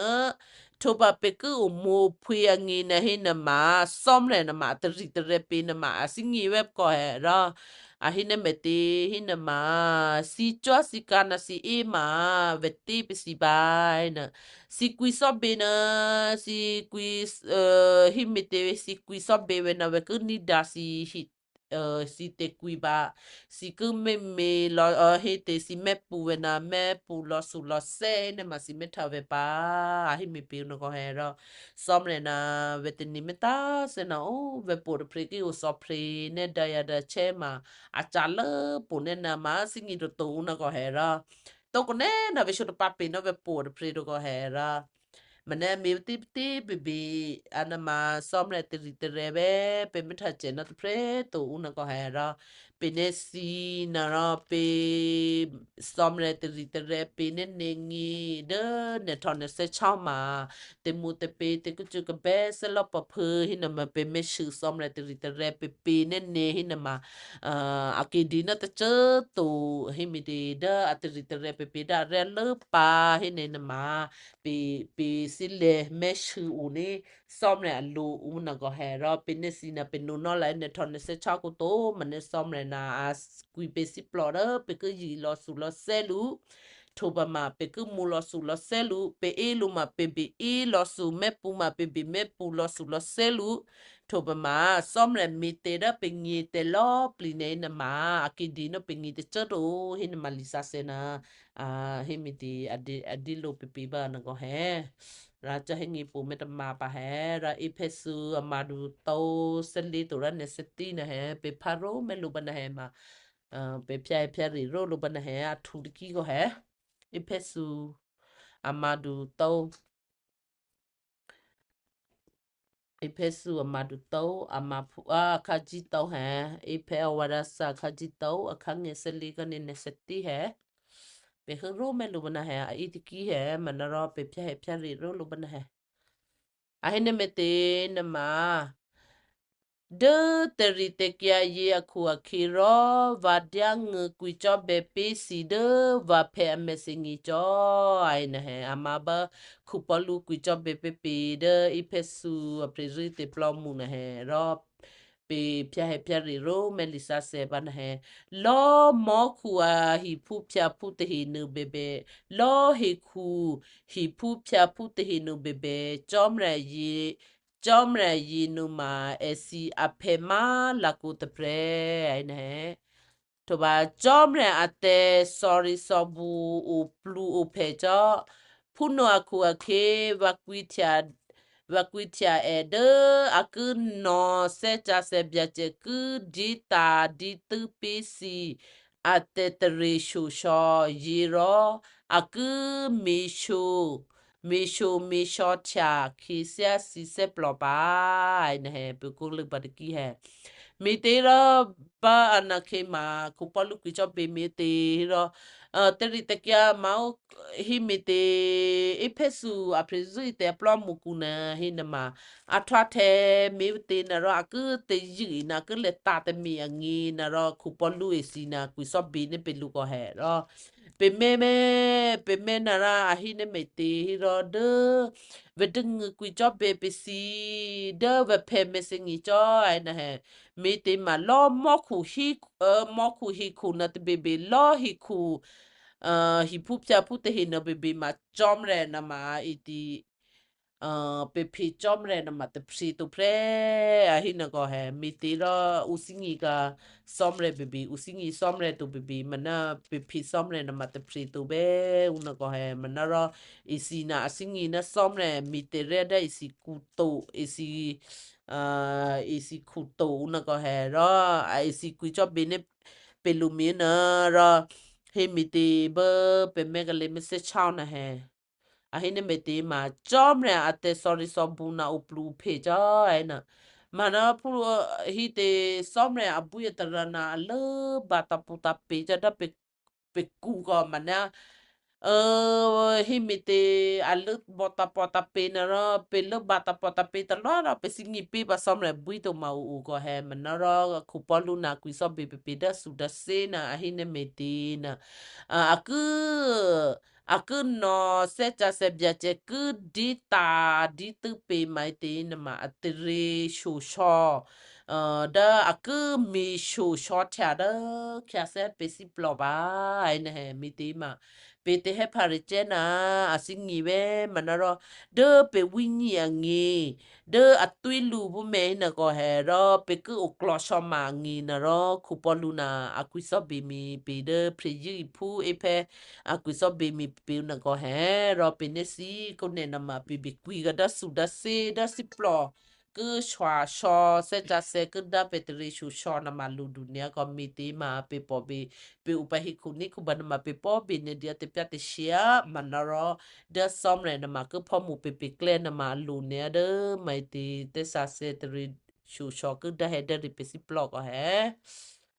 hto pa peˬ kuiˉ awˬ moˍ awˬ hpui a nyi na heˆ na maˍ sawˉ mehˍ na maˍ teˇ riˬ teˇ reh peˬ na maˍ a siˉ nyi ve k'awꞈ hehˍ rawˇ. A heˆ neˉ mehˍ te heˆ na maˍ, siˉ cawˇ siˉ ka na siˉ eˉ maˍ ve teˇ peˬ siˉ ba na, siˉ kui sawˉ beˬ na, siˉ kui heˆ miˬ te ve siˉ kui sawˉ beˬ ve na ve kuiˉ niˇ daꞈ siˉ hiˆ siˉ te kui ba, siˉ kuiˉ mehˆ miˬ law heˆ te siˉ mehˆ puˍ ve na mehˆ puˍ law suˍ law sehˉ neˉ maˍ siˉ mehˆ htaꞈ ve pa, a heˆ miˬ peˬ oˇ na k'awꞈ hehˍ rawˇ. Sawˉ mehˍ na ve teˇ neˉ mehˆ taˇ sehˉ na oˇ ve poˬ teˇ hpre kiˇ oˇ sawˉ hpre neˉ daꞈ yaꞈ daꞈ chehˇ maˍ, a caˍ leuˉ poˬ neˉ na maˍ siˉ nyi to toꞈ oˇ na k'awꞈ hehˍ rawˇ. To k'o neˉ na ve sho teˇ pa peˬ nawˉ ve poˬ teˇ hpre to k'awꞈ hehˍ rawˇ. Maˍ neˉ miˬ teˇ teˇ peˬ beˬ a na maˍ sawˉ mehˍ teˇ riˬ teˇ reh ve peˬ mehˆ htaꞈ cehˬ nawˉ teˇ hpre toꞈ oˇ na k'awꞈ hehˍ rawˇ. Peˬ neˉ siˉ na rawˇ peˬ sawˉ mehˍ teˇ riˬ teˇ reh peˬ neˉ neˉ nyi dawˇ neˉ htaw neˉ sehˉ chawˇ maˍ, teˇ moˍ teˇ peˬ teˇ kuˇ cuˇ ka behˇ sehˉ lawˇ pawˍ hpui heˆ na maˍ peˬ mehˆ shuˍ sawˉ mehˍ teˇ riˬ teˇ reh peˬ peˬ neˉ neˉ heˆ na maˍ, a keˬ diˬ naˉ teˇ ceuˬ toꞈ heˆ miˬ te dawˇ a teˇ riˬ teˇ reh peˬ peˬ daꞈ rehˇ leuˉ pa heˆ neˉ na maˍ, peˬ peˬ siˉ leh mehˆ shuˍ oˬ neˉ sawˉ mehˍ a loˍ oˇ na k'awꞈ hehˍ rawˇ. Peˬ neˉ siˉ na peˬ noˬ nawˉ la neˉ htaw neˉ sehˉ chawˇ k'o toꞈ maˍ neˉ sawˉ mehˍ na a kui peˬ siˉ plawˍ dawˇ peˬ kuiˉ yiˍ law suˍ law sehˉ luˬ Htoꞈ pa maˬ, peˬ kuiˬ mvuh law suhˍ law sehˉ luꞈ, peˬ eˇ lo maˬ peˬ beˬ eˇ law suhˍ, mehˆ pu maˬ peˬ beˬ mehˆ pu law suhˍ law sehˉ luꞈ. Htoꞈ pa maˬ, sawˉ mehˍ miˬ te daˇ peˬ nyi te lawˉ pliˍ nehˬ nyi ma, a ki diˬ nawˉ peˬ nyi te ceuˉ toˬ, heˆ nyi ma liꞈ sha seh na, heˆ miˬ te, a diˇ lo peˬ peˬ baˬ na g'awˬ hehˉ. Raˍ caˇ heˆ nyi poˬ meh ta ma pa hehˉ. Raˍ Eˇhpeˇsuꞈ a ma duˬ tawˇ sehˉ leˇ toˬ raˇ nehˬ sehˉ tiˉ na hehˉ, peˬ hpaˇ roˉ mehˆ lo baˬ na hehˉ ma, peˬ hpaˇ hpaˇ riˍ roˉ lo baˬ na hehˉ, a htuꞈ teˇ kiˉ g'awˬ hehˉ. Eˇhpeˇsuꞈ a ma duˬ tawˇ Eˇhpeˇsuꞈ a ma duˬ tawˇ, a ma hpu, a hk'aˇ jiˇ tawˇ hehˉ. Eˇhpeˇ awˬ vaˇ daˇ saˍ hk'aˇ jiˇ tawˇ, a hk'aˇ ngeh sehˉ leˇ kaˇ nehˬ nehˬ sehˉ tiˉ hehˉ. Peˬ heuˆ roˉ mehˆ lo baˬ na hehˉ, a iˉ teˇ kiˉ hehˉ, maˬ na rawˇ peˬ hpaˇ hpaˇ riˍ roˉ lo baˬ na hehˉ. A heˆ nehˬ meh te nyi ma, Deˇ teˇ riˍ teˇ kyaˇ yeˇ a hkuˬ a hk'e rawˇ, vaˬ daˇ ngeu kuiˬ cawˇ beh peˇ shiˍ deˇ vaˬ hpehꞈ a meh sheˍ nyi cawˇ. A heˆ nehˬ hehˉ, a ma baˆ hkuˬ Pawˇluꞈ kuiˬ cawˇ beh peˇ peˇ deˇ Eˇhpeˇsuꞈ a hpeꞈ zuhˇ teˇ pawˆ mvuh nehˬ hehˉ rawˇ, peˬ hpaˇ hpaˇ riˍ roˉ mehˆ liꞈ sha seh baˬ nehˬ hehˉ. Lawˇ mawˇ hkuˬ a hiˍ hpuˇ hpaˇ hpuˇ teˇ heˍ nu beh beh, lawˇ heˍ hkuˬ hiˍ hpuˇ hpaˇ hpuˇ teˇ heˍ nu beh beh, cawˇ mehˍ cawˇ mehˍ yeˬ nu ma, eˬ shiˍ a hpehꞈ maˇ laˬ k'o teˇ hpehꞈ. Htoꞈ pa cawˇ mehˍ a teh shaw riˍ shaw bvuhꞈ uˍ pluꞈ uˍ hpehꞈ cawˇ, hpuˇ nawˬ a hkuˬ a hk'e vaˬ k'uiˬ htaꞈ ehˍ deˇ, a kuiˬ nawˬ sehˉ ca seh byaꞈ cehˬ kuiˬ diˉ taˍ diˉ tuiˉ peˇ shiˍ, a teh teˇ riˍ shoˍ shaw yeˬ rawˇ, a kuiˬ meˬ shoˍ meˬ shoˍ meˬ shaw htaꞈ hk'e sehˉ a shiˍ sehˉ plawˬ paˍ. Nehˬ hehˉ, peuˬ k'oˆ leuˆ baˬ teˇ kiˇ hehˉ. Miˬ teˇ rawˇ, baˆ a naˬ hk'e maˬ hkuˬ Pawˇluꞈ kuiˬ cawˇ beˬ miˬ te rawˇ, teˇ riˍ teˇ kyaˇ maˬ oˇ heˆ miˬ te, Eˇhpeˇsuꞈ a hpeꞈ zuhˇ te a pawˆ mvuh kuˬ na heˆ nehˬ maˬ, a htoꞈ a hteꞈ miˬ te nehˬ rawˇ, a kuiˬ teˇ yeuˬ na kuiˬ leh taˍ te miˬ a nyi nehˬ rawˇ, hkuˬ Pawˇluꞈ eˬ shiˍ na kuiˬ sawˉ beˬ neˇ peˬ lo k'awꞈ hehꞈ rawˇ, peˬ mehˇ mehˇ, peˬ mehˇ nehˬ rawˇ, a heˆ nehˬ miˬ te heˆ rawˇ deˇ, ve teˇ ngeuˬ kuiˬ cawˇ beˬ peˇ shiˍ deˇ ve hpehꞈ meh sheˍ nyi cawˇ. Nehˬ hehˉ, miˬ te maˬ lawˇ mawˇ hkuˬ hiˍ, mawˇ hkuˬ hiˍ hkuˬ na teˇ beˬ beˬ lawˇ hiˍ hkuˬ, hiˍ hpuˇ hpaˇ hpuˇ teˇ heˍ na beˬ beˬ maˬ cawˇ mehˍ nehˬ maˬ, iˉ tiꞈ peˇ hpeꞈ cawˇ mehˍ nehˬ maˬ teˇ hpeꞈ to hpehꞈ. A heˆ nehˬ k'awꞈ hehˉ, miˬ te rawˇ, uˉ siˉ nyi kaꞈ sawˉ mehˍ beˬ beˬ, uˉ siˉ nyi sawˉ mehˍ to beˬ beˬ maˬ naˉ, peˇ hpeꞈ sawˉ mehˍ nehˬ maˬ teˇ hpeꞈ to beˬ uˉ nehˬ k'awꞈ hehˉ. Maˬ naˉ rawˇ, iˉ shiˍ na a siˉ nyi naˉ sawˉ mehˍ miˬ te rehˇ daˇ iˉ shiˍ kuˬ toꞈ, iˉ shiˍ iˉ shiˍ kuˬ toꞈ uˉ nehˬ k'awꞈ hehˉ rawˇ, iˉ shiˍ kuiˬ cawˇ beˬ neˇ peˬ lo miˬ nehˬ rawˇ, heˆ miˬ te beuꞈ peˇ mehˇ ka le mehˇ sehˉ chaˇ nehˬ hehˉ. A heˆ nehˬ miˬ te maˬ cawˇ mehˍ a teh shaw riˍ shaw bvuhꞈ na uˉ pluꞈ uˉ hpeꞈ cawˇ. Nehˬ maˬ naˉ hpu hiˍ te sawˉ mehˍ a buˇ yaˇ ta ra na a leuˉ baˬ ta paw ta peˍ cawˇ daˇ, peˇ kuˬ k'awꞈ maˬ naˉ, heˆ miˬ te a leuˉ baˬ ta paw ta peˍ nehˬ rawˇ, peˇ leuˉ baˬ ta paw ta peˍ ta lawˉ rawˇ, peˇ siˉ nyi piˇ pa sawˉ mehˍ buiˇ to maˬ uˉ uˉ k'awꞈ hehˉ. Maˬ naˉ rawˇ, hkuˬ Pawˇluꞈ na kuiˬ sawˉ beˬ peˇ peˇ daˇ shuˍ daˇ seˉ na a heˆ nehˬ miˬ te nehˬ, a kuiˬ a kuiˬ nawˬ sehˉ ca seh byaꞈ cehˬ kuiˬ diˉ taˍ diˉ tuiˉ peˇ maˬ te nehˬ maˬ a te riˍ shoˍ shaw daˇ a kuiˬ miˬ shoˍ shaw htaꞈ daˇ hk'e sehˉ peˇ shiˉ plawˬ baˬ. Nehˬ hehˉ, miˬ te maˬ peˇ te hehˉ hpaˍ riˍ cehˇ na, a siˉ nyi ve maˬ naˉ rawˇ, deˇ peˇ viˇ nyi a nyi, deˇ a tuiˇ luˬ bvuhꞈ mehˍ nehˬ k'awꞈ hehˉ rawˇ, peˇ kuiˬ awˬ hk'aw shaw maˬ a nyi nehˬ rawˇ, hkuˬ Pawˇluꞈ na a kuiˬ sawˉ beˬ miˬ peˇ deˇ hpeꞈ yeˇ iˉ hpuˇ eˇ hpehˇ a kuiˬ sawˉ beˬ miˬ peˇ nehˬ k'awꞈ hehˉ rawˇ, peˇ neˇ shiˍ k'oˆ nehˬ nehˬ maˬ peˇ beˇ kuiˬ g'a daˇ shuˍ daˇ seˉ daˇ shiˉ plawˬ kuiˬ shaw shaw sehˉ ca seh kuiˬ daˇ peˇ te riˍ shoˍ shaw nehˬ maˬ loˍ duˬ nehˬ a k'awꞈ miˬ te maˬ peˇ pawˆ beˬ, peˇ uˉ paˇ hiˆ hkuˬ neˇ hkuˬ baˬ nehˬ maˬ peˇ pawˆ beˬ nehˬ diˇ a te pyaˇ te sheˍ a maˬ naˉ rawˇ, deˇ sawˉ mehˍ nehˬ maˬ kuiˬ hpawˇ mvuh peˇ peˇ klehˇ nehˬ maˬ loˍ nehˬ a deˇ maˬ te teˇ sha seh te riˍ shoˍ shaw kuiˬ daˇ heh daˇ riˍ peˇ shiˉ plawˬ k'awꞈ hehˉ.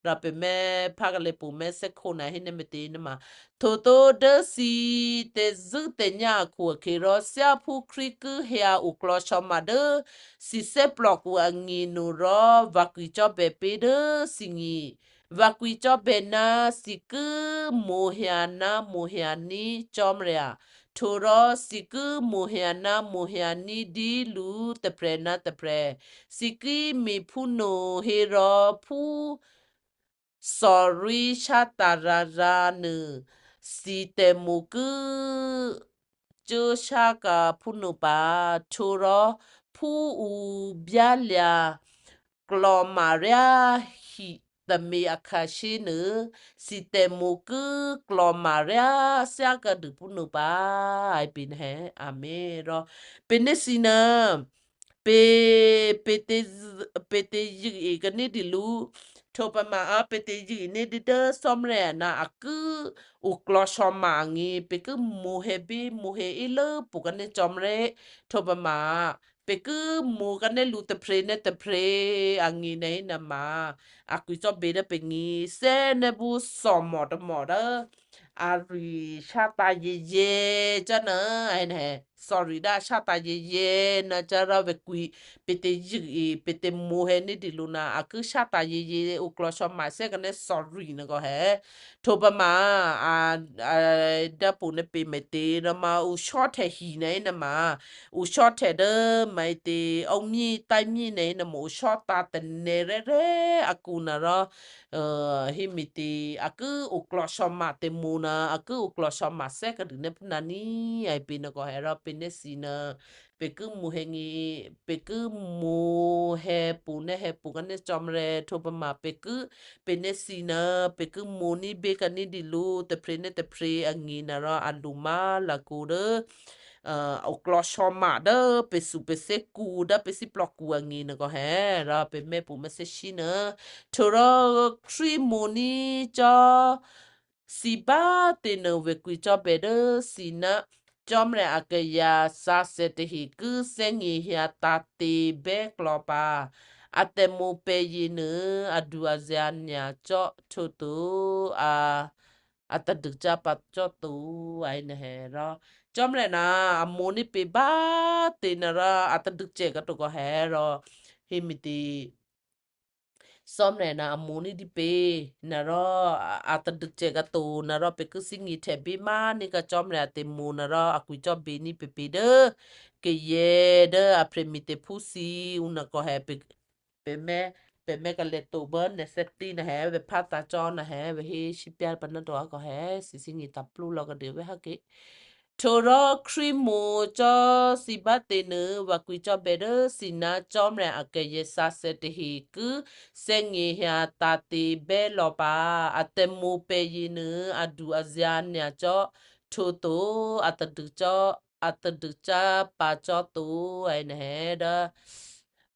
Raˇ peˇ mehˇ hpaˇ ka le peuˬ mehˇ sehˉ hkoˆ na heˆ nehˬ miˬ te nehˬ maˬ, htoꞈ to deˇ shiˍ teˇ zuhˆ teˇ nyaˇ a hkuˬ a hk'e rawˇ, Siˉ a hpuˇ Hkriꞈ kuiˬ heh a awˬ hk'aw shaw maˬ deˇ shiˍ sehˉ plawˬ kuˬ a nyi nawˬ rawˇ, vaˬ kuiˬ cawˇ beh peˇ deˇ shiˍ nyi, vaˬ kuiˬ cawˇ beh naˉ shiˍ kuiˬ moˍ heh a naˉ moˍ heh a niˉ cawˇ mehˍ a, htoꞈ rawˇ shiˍ kuiˬ moˍ heh a naˉ moˍ heh a niˉ diˇ luˬ teˇ hpehꞈ naˉ teˇ hpehꞈ, shiˍ kuiˬ miˬ hpuˇ noˬ heh rawˇ hpuˇ sawˍ riˉ shaˉ taˍ ra ra nuˬ, siˍ tehˍ moˍ kuiˉ ceuˇ shaˉ kaꞈ hpuˇ nuˬ paˍ. Hto rawˇ, hpuˉ uˍ byaˇ lehˬ, klawꞈ maˍ rehˉ hiꞈ teh me a hkaˍ sheˉ nuˬ, siˍ tehˍ moˍ kuiˉ klawꞈ maˍ rehˉ shaˉ kaꞈ duˬ hpuˇ nuˬ paˍ. Aˬ pi ne, aˍ menˍ. Rawˇ, pe neˇ si naˍ, pe, pe te, pe te yeuˬ eˬ kaꞈ neˇ diˬ luˬ. Hto pa maˍ a, pe te yeuˬ eˬ neˇ diˬ deuˇ sawˉ mehˍ na aˬ kuiˉ uˍ klaw shaw maˍ aˬ nyi, pe kuiˉ moˍ heh biˇ moˍ heh iˉ leuˉ poˬ kaꞈ neˇ cawˬ mehˍ. Hto pa maˍ, pe kuiˉ moˍ kaꞈ neˇ luˬ teˇ hpre neˇ teˇ hpre aˬ nyi neˇ na maˍ. Aˬ kui cawˇ be daˇ pe nyi, sehˉ neˇ buˇ sawˍ mawˬ ta mawˬ daˇ, aˬ riˍ shaˉ taˍ yehˬ yehˬ caˇ na, sorry daˇ shaˉ taˍ yehˬ yehˬ na caˇ raˇ ve kui, pe te yeuˬ eˬ pe te moˍ heh neˇ diˬ luˬ na aˬ kuiˉ shaˉ taˍ yehˬ yehˬ uˍ klaw shaw maˍ sehˉ kaꞈ neˇ sorry na k'o heh. Hto pa maˍ, daˇ poˍ neˇ pe mehˍ te na ma uˍ shawˉ htehꞈ hiˍ neˇ na maˍ. Uˍ shawˉ htehꞈ deuˇ maˍ e te, awˬ miˇ taiˇ miˇ neˇ na maˍ uˍ shawˉ taˍ teꞈ nehˬ rehˉ rehˉ a kuˬ na rawˇ, heˇ miˬ te, aˬ kuiˉ uˍ klaw shaw maˍ te moˍ na, aˬ kuiˉ uˍ klaw shaw maˍ sehˉ kaꞈ duˬ neˇ hpuˇ na niˇ, aˬ pi na k'o heh rawˇ, pe neˇ si na, pe kuiˉ moˍ heh nyi, pe kuiˉ moˍ heh poˍ neˇ heh poˍ kaꞈ neˇ cawˬ mehˍ. Hto pa maˍ, pe kuiˉ, pe neˇ si na, pe kuiˉ moˍ niˇ beˇ kaꞈ neˇ diˬ luˬ teˇ hpre neˇ teˇ hpre aˬ nyi na rawˇ, aˬ luˬ maˇ laˬ kuˬ deuˇ, uˍ klaw shaw maˍ deuˇ pe suˍ pe sehˉ kuˬ daˇ pe siˉ plawˇ kuˬ aˬ nyi na k'o heh rawˇ, pe mehˆ poˍ mehˆ sehˉ shiˉ na. Hto rawˇ, Hkriꞈ moˍ niˇ cawˇ siˍ baˆ te naˬ ve kui cawˇ behˍ deuˇ siˍ naˆ, cawˇ mehˍ aˬ kehˬ yaꞈ sha sehˍ teˇ heˍ kuiˉ sehˉ nyi hya taˍ te behˉ klaw paˍ, aˬ tehˬ moˍ pehˬ yeˬ nuˬ, aˬ duˬ aˬ zeˬ aˬ nyaˬ cawˇ hto tuˬ, aˬ taˍ duˬ caˇ pa cawˇ tuˬ, aˬ nyi na heh rawˇ, cawˇ mehˍ na, aˬ moˍ niˇ peꞈ baˆ te na rawˇ, aˬ taˍ duˬ cehˬ kaꞈ tuˬ k'o heh rawˇ, heˇ miˬ te Cawˇ mehˍ na aˬ moˍ niˇ diˇ peꞈ na rawˇ, aˬ taˍ duˬ cehˬ kaꞈ toˬ na rawˇ, peˬ kuiˉ siˉ nyi htehꞈ biˇ maˇ niˇ kaꞈ cawˇ mehˍ aˬ te moˍ na rawˇ, aˬ kui cawˇ beˬ niˇ peꞈ peꞈ deuˇ, keˬ yehˬ deuˇ aˬ hpehꞈ miˬ teꞈ hpuˇ si uˬ na k'awꞈ heh, peˬ mehˆ, peˬ mehˆ kaꞈ leh toꞈ beuꞈ nehˬ sehˉ tiˉ na heh ve hpaˇ taˍ cawˇ na heh ve heˇ shiˍ piˇ pa naˇ dawˬ a k'awꞈ heh siˍ siˉ nyi taˍ pluˇ law kaꞈ deꞈ ve haˉ keꞈ Hto rawˇ Hkriꞈ moˍ cawˇ siˍ baˆ te nuˬ, vaˬ kui cawˇ behˍ deuˇ siˍ naˆ cawˇ mehˍ aˬ kehˬ yehˬ sha sehˍ teˇ heˍ kuiˉ sehˉ nyi hya taˍ te behˉ law paˍ, aˬ tehˬ moˍ pehˬ yeˬ nuˬ, aˬ duˬ aˬ zeˬ aˬ nyaˬ cawˇ hto toˬ, aˬ taˍ duˬ cawˇ, aˬ taˍ duˬ caˇ pa cawˇ toˬ, aˬ nyi na heh dawˇ,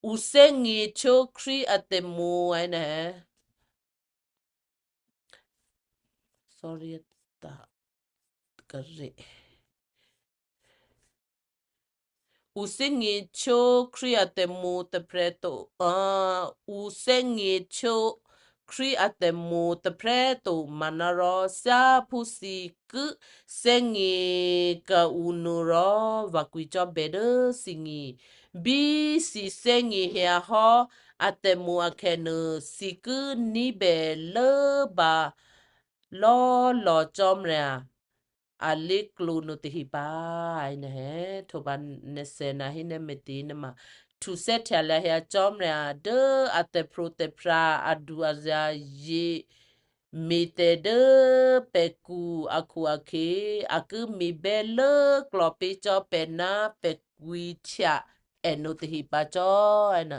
uˬ sehˉ nyi choˇ Hkriꞈ aˬ tehˬ moˍ, aˬ nyi na heh Uˬ sehˉ nyi choˇ Hkriꞈ aˬ tehˬ moˍ teˇ hpehꞈ toꞈ, uˬ sehˉ nyi choˇ Hkriꞈ aˬ tehˬ moˍ teˇ hpehꞈ toꞈ maˍ na rawˇ, shaˉ hpuˇ si kuiˉ sehˉ nyi kaꞈ uˍ nuˬ rawˇ, vaˬ kui cawˇ behˍ deuˇ siˍ nyi, biˇ siˍ sehˉ nyi hya hawˉ, aˬ tehˬ moˍ aˬ hkehˬ nuˬ siˍ kuiˉ niˉ behˍ leuˉ baˬ lawˇ lawˬ cawˇ mehˍ aˬ, aˬ liˇ klo nuˬ teˇ heˍ paˍ, aˬ nyi na heh hto pa nehˬ sehˍ na heˇ nehˬ mehˍ te na maˬ, htuꞈ sehˉ htehꞈ leh heh cawˇ mehˍ aˬ deuˇ aˬ tehˬ hpro tehˬ hpra aˬ duˬ aˬ zeˬ aˬ yeˬ miˬ tehˬ deuˇ pehˬ kuˬ aˬ hkuꞈ aˬ hk'e, aˬ kuiˉ miˬ behˇ leuˉ klaw piˇ cawˇ pehˬ naˉ pehˬ kui htiꞈ ehˍ nuˬ teˇ heˍ paˍ cawˇ, aˬ nyi na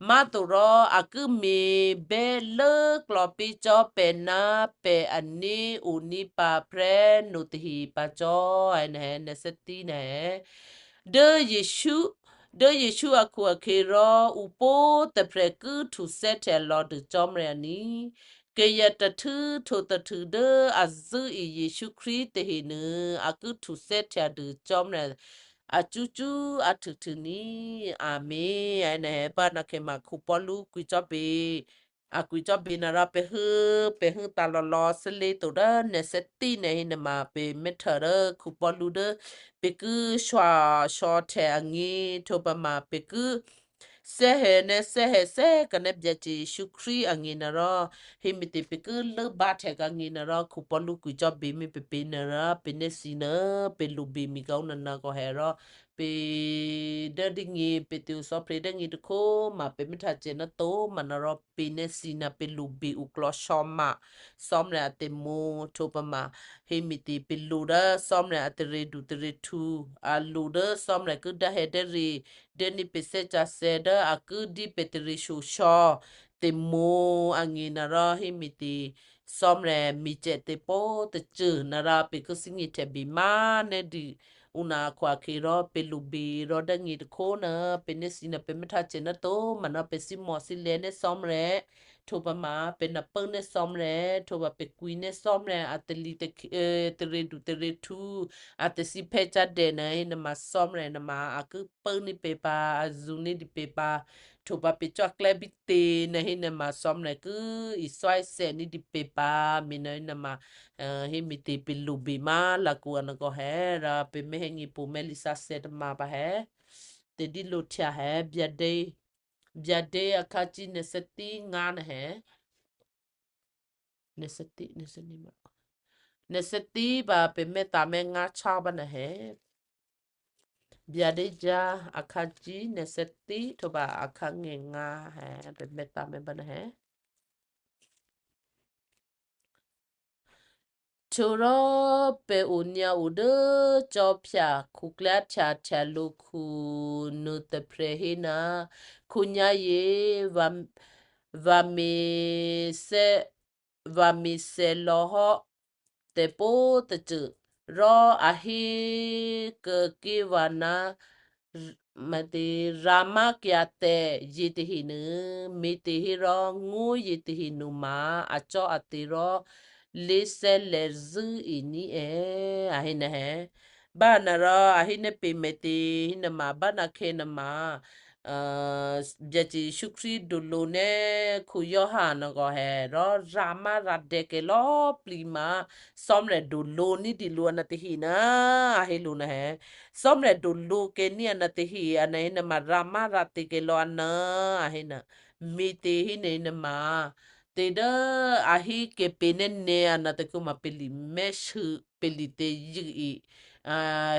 maˇ toꞈ rawˇ, aˬ kuiˉ miˬ behˇ leuˉ klaw piˇ cawˇ pehˬ naˉ pehˬ aˬ neˉ uˍ niˇ paˍ hpehꞈ nuˬ teˇ heˍ paˍ cawˇ, aˬ nyi na heh nehˬ sehˉ tiˉ na heh deuˇ Yeˍsuˆ, deuˇ Yeˍsuˆ aˬ hkuꞈ aˬ hk'e rawˇ, uˬ poˉ teˇ hpehꞈ kuiˉ htuꞈ sehˉ htehꞈ law deuˬ cawˇ mehˍ aˬ nyi, keˬ yehˬ taˍ htuiˉ hto taˍ htuiˉ deuˇ aˬ zuhˆ iˍ Yeˍsuˆ Hkriꞈ teˇ heˍ nuˬ, aˬ kuiˉ htuꞈ sehˉ htehꞈ deuˬ cawˇ mehˍ aˬ cuˇ cuˇ aˬ htuꞈ htuiˍ niˇ. Aˬ menˍ. Aˬ nyi na heh baˆ na hkeh maˬ hkuꞈ Pawˇluˆ kui cawˇ beˬ, aˬ kui cawˇ beˬ na rawˇ, pehˬ heuˆ pehˬ heuˆ taˍ lawˬ lawˬ suh le toꞈ dawˇ nehˬ sehˉ tiˉ na heˇ na maˬ, peˬ mehˇ htawˇ dawˇ hkuꞈ Pawˇluˆ dawˇ, peˬ kuiˉ shaw shaw htehꞈ aˬ nyi, hto pa maˬ peˬ kuiˉ sehˉ heh nehˬ sehˉ heh sehˉ kaꞈ nehˬ byaꞈ ceˬ Yeˍsuˆ Hkriꞈ aˬ nyi na rawˇ, heˇ miˬ te peˬ kuiˉ leuˉ baˆ htehꞈ kaꞈ nyi na rawˇ, hkuꞈ Pawˇluˆ kui cawˇ beˬ miˇ peˬ peˬ na rawˇ, peˬ nehˇ si na, peˬ loꞈ beˬ miˬ gaˬ oˇ na na k'awꞈ heh rawˇ, Peˍ dawˇ deˇ nyi, Peˍteˍruˆ suhˍ hpeꞈ dawˇ nyi teˇ hk'oˆ maˬ, pehˬ mehˇ htaˇ cehˬ naˉ toˉ maˬ na rawˇ, peˍ nehˇ siˍ naˍ peˍ loˍ beˬ uˬ k'lawˇ shaw maꞈ, sawˉ mlehˬ a teꞈ moˍ hto pa maˬ, heˇ miˬ te peˍ loˍ dawˇ sawˉ mlehˬ a teꞈ re duˬ teꞈ re htu, a loˍ dawˇ sawˉ mlehˬ kuiˉ daˇ heh dawˇ re, dawˇ nyi peˍ sehˉ ca seh dawˇ a kuiˉ diˇ pehˬ teꞈ re shoˍ shaw teꞈ moˍ a nyi na rawˇ, heˇ miˬ te sawˉ mlehˬ miˬ cehˬ teꞈ poˉ teˇ ceuˬ na rawˇ, peˍ kuiˉ suhˉ nyi htehꞈ beˬ maˇ nehˇ duˬ, uˬ naꞈ hk'aw a hk'e rawˇ, peˍ loˍ beˬ rawˇ dawˇ nyi teˇ hk'oˆ na, peˍ nehˇ siˍ naˍ peˍ mehˇ htaˇ cehˬ naˉ toˉ maˬ na, peˍ siˉ mawˬ siˉ leh nehˇ sawˉ mlehˬ, hto pa maˬ peˍ naˍ peuˇ nehˇ sawˉ mlehˬ, hto pa peˍ kuiˬ nehˇ sawˉ mlehˬ, a teꞈ liꞈ teꞈ re duˬ teꞈ re htu, a teꞈ siˉ hpehˇ caˇ dehꞈ na heˇ na maˬ sawˉ mlehˬ na maˬ a kuiˉ peuˇ neˇ peˬ pa, a zuˬ neˇ diˬ peˬ pa, hto pa peˍ cawˇ a klehˇ biˇ te na heˇ na maˬ sawˉ mlehˬ kuiˉ iˍ sawˉ iˉ sehꞈ neˇ diˬ peˬ pa, miˬ na heˇ na maˬ, heˇ miˬ te peˍ loˍ beˬ maˇ laˬ kuˬ a na k'awꞈ hehˉ ra, peˍ mehˇ heˆ nyi poˍ mehˇ liˇ sa seh ta maˬ pa hehˉ, teˇ diˇ lo htaꞈ hehˉ, byaꞈ deˇ a hkaˇ ciˉ nehˬ sehˉ tiˉ ngaˇ na hehˉ, nehˬ sehˉ tiˉ pa peˍ mehˇ taˍ mehˇ ngaˇ chaˇ pa na hehˉ, byaꞈ deˇ jaˇ a hkaˇ ciˉ nehˬ sehˉ tiˉ hto pa a hkaˇ ngeh ngaˇ hehˉ, peˍ mehˇ taˍ mehˇ pa na hehˉ. Chaw rawˇ pehˬ uˍ nyi a uˍ deuˉ cawˇ hpaꞈ hku k'leh aˉ htaꞈ htaꞈ lo hkuˬ nuˬ teˇ hpehꞈ heˇ na, hku nyi a yeˬ vaꞈ miˬ sehˍ law hawˉ tehꞈ poˉ teˇ ceuˬ rawˇ a heˇ keu kiˇ vaꞈ na, raˍ maˇ keh a tehꞈ yeˬ teˇ heˍ nuˬ, miˬ te heˇ rawˇ ngoˉ yeˬ teˇ heˍ nuˬ maˍ, a cawˇ a te rawˇ leˇ sehˉ lehˬ zuhˆ iˍ niˉ ehˉ a heˇ na hehˉ. Baˆ na rawˇ a heˇ neˇ peˍ mehˍ te heˇ na maˍ, baˆ na hkeh na maˍ, byaꞈ ceˬ Yeˍsuˆ Hkriꞈ duˬ lo neˇ hku yawˇ haˍ na k'awꞈ hehˉ rawˇ, raˍ maˇ raˍ dehꞈ kehˬ lawˇ pliˍ maˍ, sawˉ mlehˬ duˬ lo neˇ diˬ lo a na teˇ heˍ na, a heˇ lo na hehˉ. Sawˉ mlehˬ duˬ lo kehˬ neˇ a na teˇ heˍ a na heˇ na maˍ, raˍ maˇ raˍ te kehˬ lawˇ a na, a heˇ na, miˬ te heˇ na heˇ na maˍ, te dawˇ a heˇ kehˬ peˍ neˇ neˇ a na teˇ hkui maˬ peˍ liꞈ mehˆ shuˍ peˍ liꞈ te yeuˬ iˍ,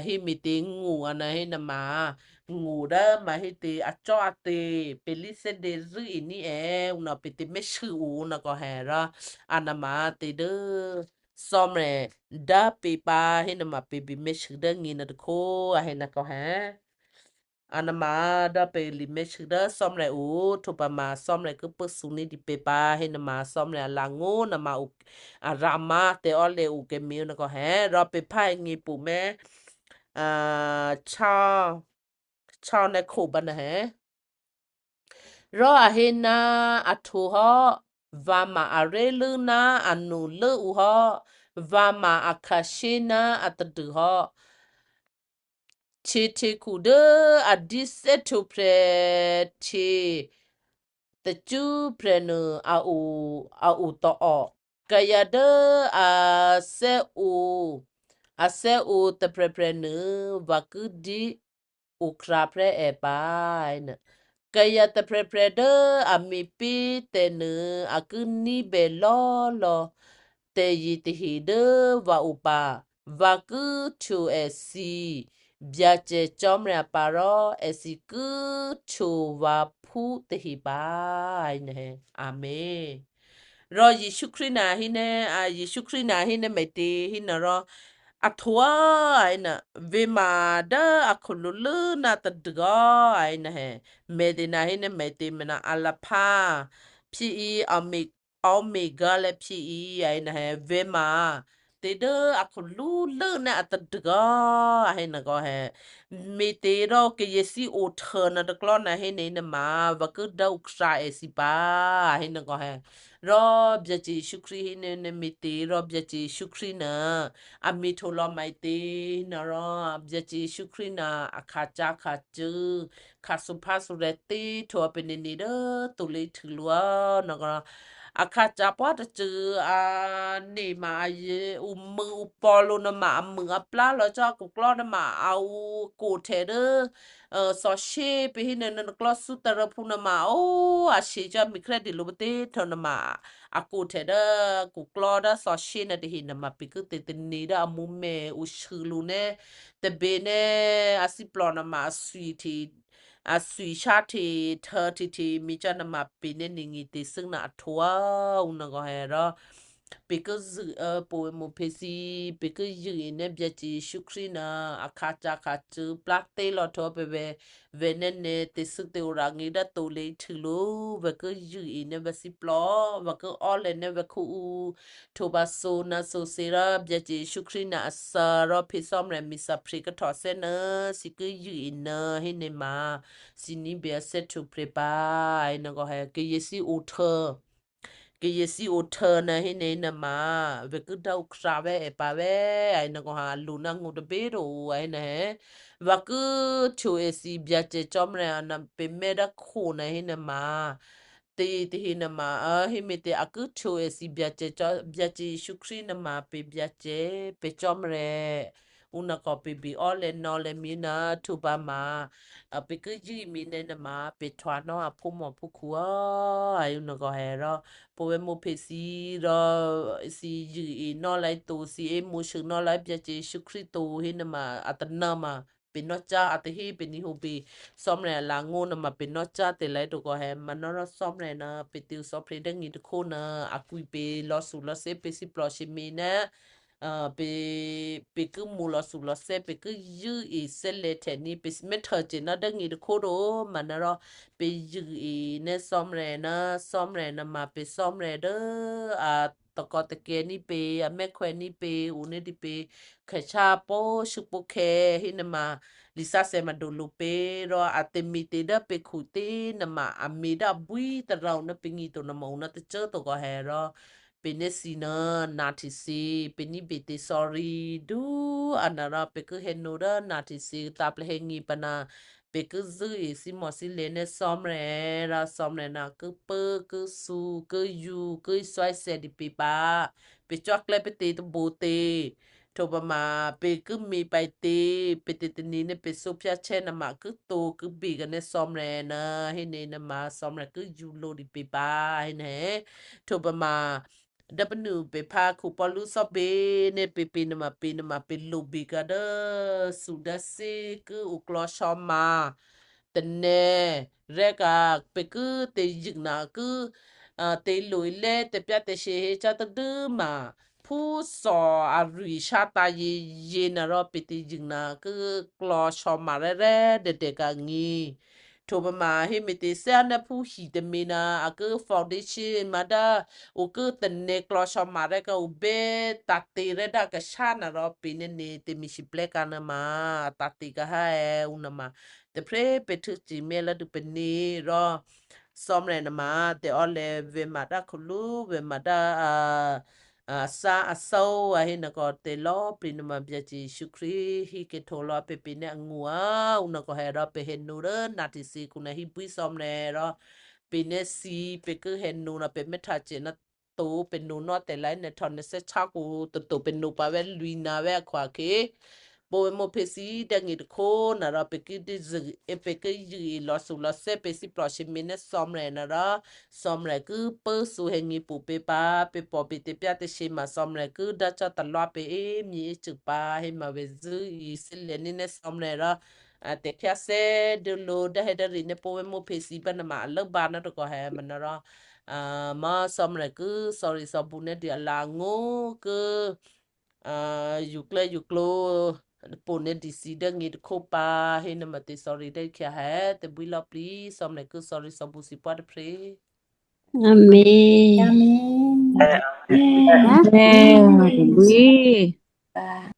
heˇ miˬ te ngoˬ a na heˇ na maˍ, ngoˬ dawˇ maˍ heˇ te a cawˇ a te, peˍ liˇ sehˉ de zuhˆ iˍ niˉ ehˉ, uˬ na peˍ te mehˆ shuˍ uˍ na k'awꞈ hehˉ rawˇ, a na maˍ te dawˇ sawˉ mlehˬ daˇ peˍ pa heˇ na maˍ peˍ biˬ mehˆ shuˍ dawˇ nyi na teˇ hkui a heˇ na k'awꞈ hehˉ. A na maˍ dawˇ peˍ liꞈ mehˆ shuˍ dawˇ sawˉ mlehˬ uˍ hto pa maˍ sawˉ mlehˬ kuiˉ puiˉ suˍ neˇ diˬ peˍ pa heˇ na maˍ sawˉ mlehˬ a laꞈ ngoˉ na maˍ uˍ, a raˍ maˇ te awˇ leh uˍ kehˬ miˬ na k'awꞈ hehˉ rawˇ, peˍ hpaˇ heˆ nyi poˍ mehˇ chaˇ, chaˇ neˇ hk'oˆ baˆ na hehˉ. Rawˇ a heˇ naˉ a htoꞈ hawˉ, vaꞈ maˍ a reˉ leuˉ naˉ a nuˬ leuˉ uˬ hawˉ, vaꞈ maˍ a hkaˍ sheˉ naˉ a ta duiˬ hawˉ, chi hteˇ hkuꞈ deuˉ a diˇ sehˉ hto hpehꞈ hteˇ teˇ cuˉ hpehꞈ nuˬ a oˍ tawꞈ awˬ, kaˍ yaꞈ deuˉ a sehˉ oˍ, a sehˉ oˍ teˇ hpehꞈ hpehꞈ nuˬ vaꞈ kuiˉ diˆ oˍ hk'aˬ hpehꞈ ehˍ paˍ. Kaˍ yaꞈ teˇ hpehꞈ hpehꞈ deuˉ a miˬ piˇ tehꞈ nuˬ a kuiˉ niˉ behˬ lawˇ law tehꞈ yeˬ teˇ heˍ deuˉ vaꞈ oˍ paˍ, vaꞈ kuiˉ htoꞈ ehˍ siˍ, byaꞈ cehˬ cawˇ mehˍ a paˍ rawˇ ehˍ siˍ kuiˉ htoꞈ vaꞈ hpuˉ teˇ heˍ paˍ. A menˬ. Rawˇ Yeˍsuˆ Hkriꞈ na heˇ neˇ, Yeˍsuˆ Hkriꞈ na heˇ neˇ mehˍ te heˇ na rawˇ, a htoꞈ a, a heˇ na, venˇ maˬ daꞈ a hk'aw lo leuˉ naˉ ta duiˬ a, a heˇ na hehˍ. Mehˍ te na heˇ neˇ mehˍ te mehˍ na a la hpaˇ hpiˇ iˍ, a oˍ meˍ gaˇ leh hpiˇ iˍ a heˇ na hehˍ. Venˇ maˬ te deuˉ a hk'aw lo leuˉ naˉ a ta duiˬ a, a heˇ na k'awꞈ hehˍ. Miˬ te rawˇ kehˬ yehˬ siˉ oˍ hteuꞈ na teˇ hkawˇ na heˇ neˇ na maˍ vaꞈ kuiˉ daꞈ oˍ hk'aˬ ehˍ siˍ paˍ a heˇ na k'awꞈ hehˍ. Rawˇ byaꞈ ceˬ Yeˍsuˆ Hkriꞈ heˇ neˇ neˇ miˬ te rawˇ byaꞈ ceˬ Yeˍsuˆ Hkriꞈ na a miˬ htoꞈ law maiˍ te na rawˇ, byaꞈ ceˬ Yeˍsuˆ Hkriꞈ na a hkaˍ ca hkaˍ ceuˬ hkaˍ suˍ hpaˇ suˍ leh teˇ htoꞈ a peˍ neˇ neˇ deuˉ tuˬ le htuꞈ lo a na k'awꞈ a hk'a ca paw teˇ ceuˬ a neˬ maˬ, uˬ meuꞈ uˬ paw lo naˍ maˬ, a meuꞈ a plaˉ law cawˇ kuˬ klawˇ naˍ maˬ, a u koˬ htehꞈ deˇ saw sheˇ peˇ heˆ naˍ, naˍ klawˇ suh taˍ reuˬ hpu naˍ maˬ, oˇ a sheˍ cawˇ miˬ hk'lehˇ deˬ lo ve teˇ htaꞈ naˍ maˬ, a koˬ htehꞈ deˇ kuˬ klawˇ deˇ saw sheˇ naˍ teˇ heˆ naˍ maˬ, peˬ kuiˬ te te neˬ deˇ a mvuhˇ mehˬ uˬ shuˍ lo nehˉ, teˇ beˬ nehˉ a siˉ plawˬ naˍ maˬ, a suiˍ shaˉ hteꞈ hteu hteꞈ hteꞈ miˬ cawˇ naˍ maˬ, peˬ nehˉ neˬ nyi te suhˉ naˍ a htoꞈ a, uˬ naˍ g'awˬ hehˍ rawˇ. Peˬ kuiˬ zuhꞈ, poˬ ve moˍ hpeꞈ si, peˬ kuiˬ yuˬ e nehˉ Byaˇ ceˬ Yeˍsuˆ Hkriꞈ naˍ a hk'a ca hk'a ceuˬ plaˇ teˇ law htoꞈ a pehˬ ve, ve nehˉ nehˬ te suhˉ te oˬ raꞈ nge daˇ toˬ le hteꞈ lo, ve kuiˬ yuˬ e nehˉ ve siˉ plawˬ, ve kuiˬ awˉ leh nehˉ ve hkuˆ u htoꞈ pa so naˍ so se raˇ, Byaˇ ceˬ Yeˍsuˆ Hkriꞈ naˍ a suh rawˇ hpeˇ sawˉ mehˍ miˬ suhˍ hpeˇ kuiˬ htawꞈ sehˉ naˍ, siˉ kuiˬ yuˬ e nehˉ heˆ nehˉ maˬ, siˉ niˉ beˬ a sehˉ htoꞈ hpeˇ pa, e naˍ g'awˬ hehˍ, ke yehˬ siˉ oˇ hteˇ ke yehˬ siˉ oˇ hteˇ naˍ heˆ nehˉ naˍ maˬ, ve kuiˬ daˇ oˇ hk'a ve ehˉ pa ve, a e naˍ g'awˬ hehˍ, a loˍ naˍ ngoˬ teˇ beˬ toˬ a e naˍ hehˉ, ve kuiˬ choˬ e siˉ Byaˇ ceˬ cawˇ mehˍ a naˍ peˬ mehˆ daˇ hkoꞈ naˍ heˆ nehˉ maˬ, te te heˆ naˍ maˬ, heˆ mehˍ te a kuiˬ choˬ e siˉ Byaˇ ceˬ cawˇ, Byaˇ ceˬ Yeˍsuˆ Hkriꞈ naˍ maˬ peˬ Byaˇ ceˬ peˬ cawˇ mehˍ leh, uˬ naˍ k'awꞈ peˬ beˬ awˉ leh nawˉ leh miˬ naˍ htoꞈ pa maˬ, peˬ kuiˬ yuˬ e miˬ nehˉ naˍ maˬ, peˬ htaꞈ nawˉ a hpoˇ mawˬ hpoˇ hkuˬ a, uˬ naˍ g'awˬ hehˍ rawˇ, poˬ ve moˍ hpeꞈ si rawˇ, siˉ yuˬ e nawˉ laiˉ toˬ, siˉ eˉ moˍ shuˍ nawˉ laiˉ Byaˇ ceˬ Yeˍsuˆ Hkriꞈ toˬ heˆ nehˉ maˬ, a te naˍ maˬ, peˬ nawˉ caˇ a te heˆ, peˬ nyi hoꞈ beˬ sawˉ mehˍ laˬ ngoˬ naˍ maˬ, peˬ nawˉ caˇ te laiˉ toˬ g'awˬ hehˍ maˬ naˍ rawˇ, sawˉ mehˍ naˍ peˬ te uˬ sawˉ hpeˇ daˇ nyi teˇ hkoˇ naˍ, a kuiˬ peˬ law suhˍ law sehˉ peˬ siˉ plawˬ sheˍ miˬ nehˉ peˬ kuiˬ moˍ law suhˍ law sehˉ peˬ kuiˬ yuˬ e sehˉ leh hteꞈ nyi peˬ mehˉ hteꞈ ceˬ naˍ daˇ nyi teˇ hkoˇ toˬ maˬ naˍ rawˇ, peˬ yuˬ e nehˉ sawˉ mehˍ naˍ, sawˉ mehˍ naˍ maˬ peˬ sawˉ mehˍ deˇ, a taw kawꞈ te keh nyi peˬ, a mehˆ hkaweh nyi peˬ, uˬ nehˉ te peˬ, hkehˬ chaˇ poˇ shu poˇ hkeh heˆ nehˉ maˬ, liꞈ saˉ seh maˬ doˬ lo peˬ rawˇ, a te miˬ te daˇ peˬ hkuꞈ teˇ naˍ maˬ, a miˬ daˇ buiˇ ta raˬ naˍ peˬ nyi toˬ naˍ maˬ, uˬ naˍ teˇ ceuˬ toˬ g'awˬ hehˍ rawˇ, peˬ nehˉ siˉ naˍ naˍ hteꞈ si, peˬ nyi beˬ te sawˉ riˍ duˇ a naˍ rawˇ, peˬ kuiˬ heh noˬ daˇ naˍ hteꞈ si taˍ pleh heh nyi pa naˍ, peˬ kuiˬ zuhꞈ e siˉ mawˬ siˉ leh nehˉ sawˉ mehˍ rawˇ, sawˉ mehˍ naˍ kuiˬ peuˬ kuiˬ suh kuiˬ yuˬ kuiˬ suhˉ seh diˬ peˬ paˍ, peˬ cawˇ klehˇ peˬ te te bon te htoꞈ pa maˬ, peˬ kuiˬ miˬ paiˍ te, peˬ te te nyi nehˉ peˬ suh hpyaˇ chehˇ naˍ maˬ kuiˬ to kuiˬ beˬ g'a nehˉ sawˉ mehˍ naˍ heˆ nehˉ naˍ maˬ, sawˉ mehˍ kuiˬ yuˬ lo diˬ peˬ paˍ heˆ nehˉ, htoꞈ pa maˬ, daˇ paˍ nuˇ peˬ hpaˇ hkuꞈ Pawˇluˆ sawˉ beˬ nehˉ peˬ peˬ naˍ maˬ peˬ naˍ maˬ peˬ loˍ beˬ kaꞈ daˇ suˍ daˇ seˇ kuiˬ uˬ klaw shaw maˍ te nehˉ rehˇ kaꞈ, peˬ kuiˬ te yuˬ naˍ kuiˬ te loꞈ e leh te pyaˇ te sheˍ heˆ caˇ teˇ duˇ maˬ, hpuˇ sawˍ a ruiˬ shaˉ taˍ yeˬ yeˬ naˍ rawˇ, peˬ te yuˬ naˍ kuiˬ klaw shaw maˍ rehˇ rehˇ dehꞈ dehꞈ kaꞈ nyi htoꞈ pa maˬ, heˆ mehˍ te sehˉ a nehˉ hpuˇ hiˍ te mehˍ naˍ, a kuiˬ foundation maˍ daˇ, uˬ kuiˬ te nehˉ klaw shaw maˍ rehˇ kaꞈ uˬ beˇ taˍ te rehˇ daꞈ kaꞈ shaˉ naˍ rawˇ, peˬ nehˉ nehˉ te miˬ shiˍ plehˇ kaꞈ naˍ maˬ, taˍ te kaꞈ haˉ e uˬ naˍ maˬ, teˇ hpehˇ peˬ hteˇ ciˍ mehˆ laˇ tuˬ peˬ nehˉ rawˇ, sawˉ mehˍ naˍ maˬ te awˉ leh ve maˍ daˇ hk'aw lo ve maˍ daˇ a shaˉ a shaˉ a heˆ naˍ k'awꞈ te lawˇ piˇ naˍ maˬ, Byaˇ ceˬ Yeˍsuˆ Hkriꞈ heˆ keh hto lawˇ peˬ peˬ nehˉ a ngoˬ a, uˬ naˍ k'awꞈ heh rawˇ, peˬ heh noˬ leh naˍ hteꞈ si kuˬ naˍ heˆ buiˇ sawˉ mehˍ rawˇ, peˬ nehˉ si, peˬ kuiˬ heh noˬ naˍ peˬ mehˉ htaꞈ ceˬ naˍ toꞈ peˬ noˬ nawˉ tehꞈ laiˉ nehˉ htaw nehˉ sehˉ chaˇ k'o, to to peˬ noˬ paˍ ve luˬ e naˍ ve a hkaw a hk'e, bon ve moˇ hpeˇ si daˇ nyi teˇ hkoˇ naˍ rawˇ, peˬ kuiˬ zuhꞈ e peˬ kuiˬ yuˬ e law suˍ law sehˉ peˬ siˉ plawˬ sheˍ miˬ nehˉ sawˉ mehˍ naˍ rawˇ, sawˉ mehˍ kuiˬ peuˬ suˍ heh nyi puˬ peˇ paˍ, peˬ pawˍ peˬ te pyaˇ te sheˍ maˬ sawˉ mehˍ kuiˬ daˇ caˇ taˍ lawˇ peˬ eˬ miˬ eˬ ceuˬ paˍ heˆ maˬ ve zuhꞈ e sehˉ leh nehˉ nehˉ sawˉ mehˍ rawˇ, teꞈ hk'aˇ sehˉ deˇ lo daˇ heh daˇ riˍ nehˉ bon ve moˇ hpeˇ si baˆ naˍ maˬ a leuˉ baˆ naˉ teˇ k'awꞈ heh maˬ naˍ rawˇ, maˇ sawˉ mehˍ kuiˬ sawˉ riˍ sawˉ bon nehˉ diˬ a laꞈ ngoˬ kuiˬ yuˬ klehˇ yuˬ klo ponˬ nehˉ diˬ si daˇ nyi teˇ hkoˇ paˍ heˆ naˍ maˬ te sawˉ riˍ daˇ hk'e heh te buiˇ lawˇ piˇ, sawˉ mehˍ kuiˬ sawˉ riˍ sawˉ bon si paˆ teˇ hpeˇ. Aˍmenˍ. Aˍmenˍ.